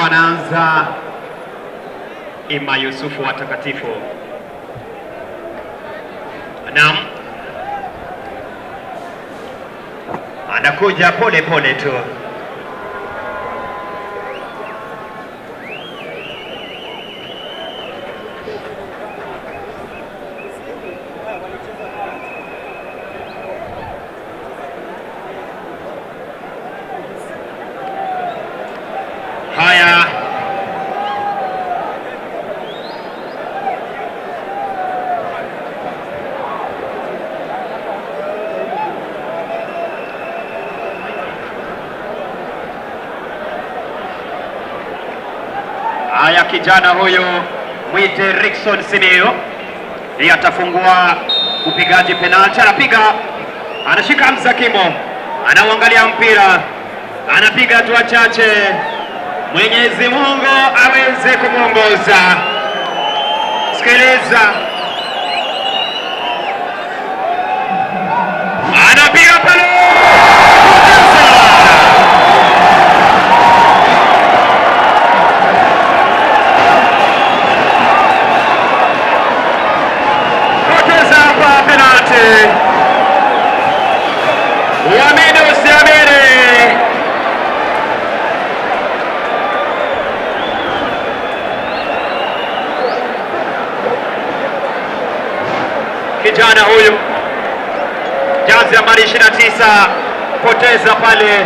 Atakuwa anaanza Ima Yusufu watakatifu. Naam, anakuja pole pole tu. Haya, haya, kijana huyu mwite Rickson Simeo, yeye atafungua upigaji penalti. Anapiga, anashika Hamza Kimo, anauangalia mpira, anapiga hatua chache. Mwenyezi Mungu aweze kumwongoza. Sikiliza, anapiga pale, poteza. Poteza hapa penalti. Uamini usiamini, kijana huyu jazi nambari 29 poteza pale.